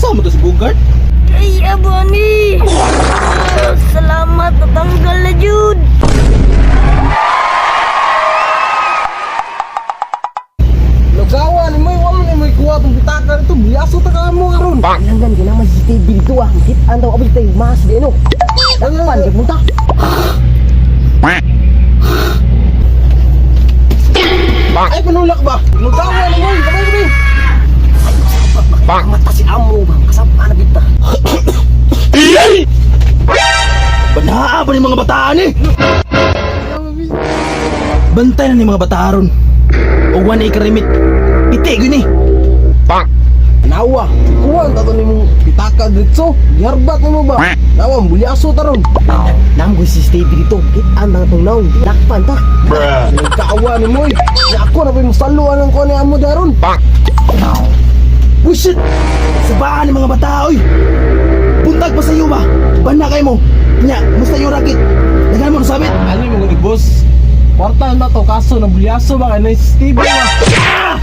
Asa mo to si Bogart? Ay, abani. Salamat, natanggal na jud. Lugawan ni mo, wala ni mo ikuha tong pitaka nito. Biyaso ta ka mo karon. Langgan ka naman si TV dito ah. Kitaan daw abot tayo mas di ano. Pan kay punta. Ay panulak ba? Lugawan ni mo, kamay kami. Mata si amo ba kasama na kita. Banaa pa ni mga bataan eh! Bantay na ni mga bataan ron. O wala ikarimit. Piti, yun eh. Nawa, kuha ang tato nimong pitaka dito. Giharbat nimo ba? Nawa, bulyaso ta ron. Nanggoy si TV dito. Kitaan na itong naong. Lakpan ta. Nagkaawa ni mo. Ako na pa'y musaluan ang kuha ni amo daron. Oh shit! Sabaan ni mga bata, oy! Buntag pa sa iyo ba? Bana kay mo. Nya, musta iyo rakit? Daghan mo sabit. Ano mo gud boss? Kwarta na to kaso na bulyaso ba kay na Steve ba? Ah!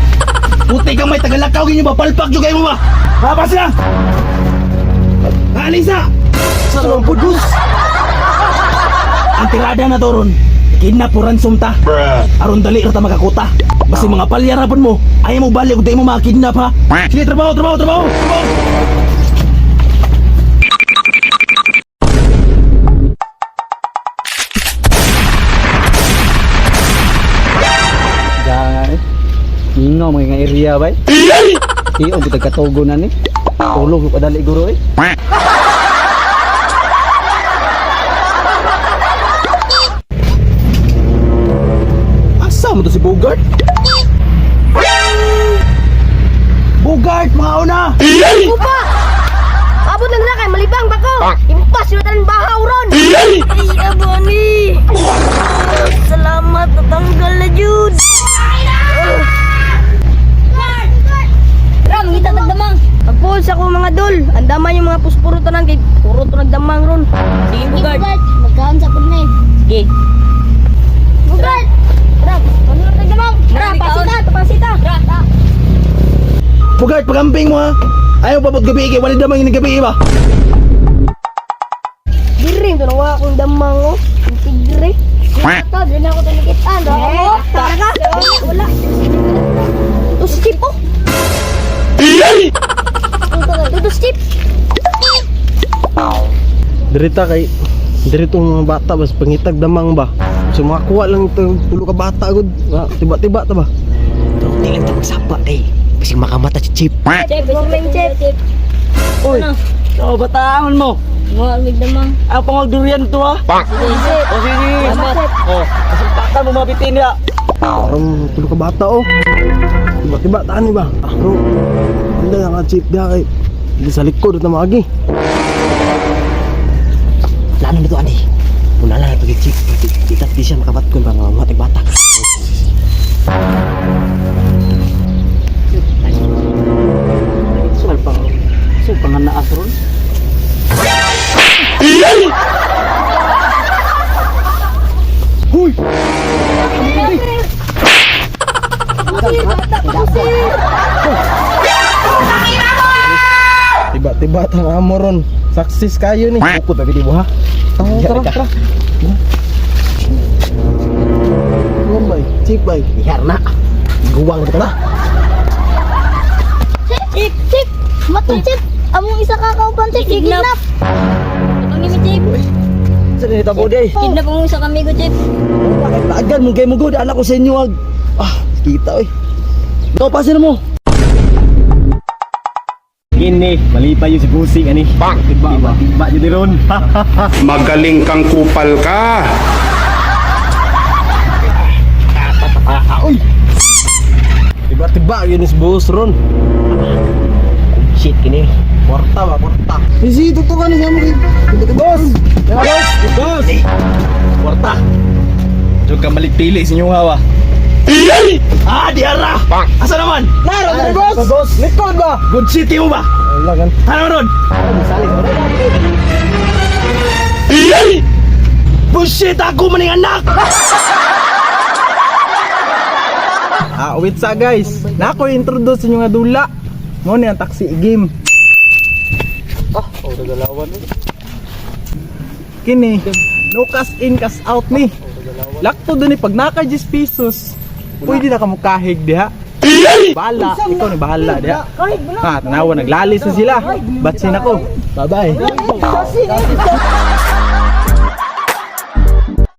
Puti ka may tagalakaw ginyo ba? Palpak jud kayo mo ba? Haba sila! Alisa! Sa naman po boss? Ang tirada na to ron. Kidnap o ransom ta. Aron dali ra ta makakuta. Basta mga palyarapon mo, ayaw mo balik kung di mo makakidnap ha. Sige, trabaho, trabaho, trabaho! Trabaho! Jangan eh. Mingaw mga nga area bay. Iyo bitag katugo na ni. Tulog ko padali guro eh. Asa mo to si Bogart? Bogart, mga una! Upa! Abot lang na kay malibang bako. Impas yung tanan bahaw ron. Ay, abani. Salamat, natanggal na jud. Ram, ngita tagdamang. Pagpuls ako mga dol. Andaman yung mga puspuro tanan kay puro to nagdamang ron. Sige, Bugard. Magkaan sa punay. Sige. Bugart! Ram, ano na tagdamang? Ram, pasita, pasita. Bogart, pagambing mo ha! Ayaw pa gabi kay wala damang ini gabi ba? Diri to nawa akong damang oh. Ang tigre. Ito, dili na ako tanikitan. Eh, tara ka. Wala. To si Chip oh. Ito, Chip. Dirita kay diritong mga bata bas pangitag damang ba. So makakuha lang ito tulo ka bata gud. Tiba-tiba ta ba? Pero di lang ta magsapa day. Bisig makamata si Chip. Chip, morning Chip. Uy. Oh, bataan mo. Mga migdamang. Ang pangag durian to ah. Oh, sige. Oh, kasumpakan mo mga bitin niya. Parang tulo ka bata oh. Tiba-tiba taan ni ba? Bro. Hindi na ka chip diha kay di sa likod na maagi. Plano na to ani. Muna lang ito kay Chip. Kita di siya makabatkon para mga bata. Sual pang sual pang naas ron. Huy! Tiba-tiba tang amo ron. Success kayo ni. Bukod ba di mo ha? Tara, tara, tara. Kuwan bay, chip bay. Ihar na. Guwang na na. Chip, Chip, Chip. Matong Chip. Among isa ka kauban, Chip. Kidnap. Ang ni Chip. Sa nito mo day. Kidnap ang isa kami ko Chip. Tagal mo kay mo good anak ko sa inyo ag. Ah, kita oy. Ikaw pasin mo. Gini, malipay yung si Busing ani. Tiba ba? Tiba jud ron. Magaling kang kupal ka. Tiba-tiba yun is boss ron. Shit kini. Kwarta ba, kwarta. Isi, tutukan ni sa mo kay. Tiba-tiba. Boss! Boss! Boss! Kwarta! Diyan ka maligpili sa inyong hawa. Ah, di ara! Asa naman? Naro, dali, boss! Boss! Likod ba? Good city mo ba? Wala gan. Ano ron? Bullshit! Ako maning anak! Ah, wait sa guys. Na ako introduce inyo nga dula. Mo ni ang taxi game. Kini, no cash in, cash out ni. Lakto dun ni pag naka 10 pesos, pwede na ka mukahig diha. Bahala, ikaw ni bahala diha. Ha, tanawa naglalis na sila. Batsin ako. Bye-bye.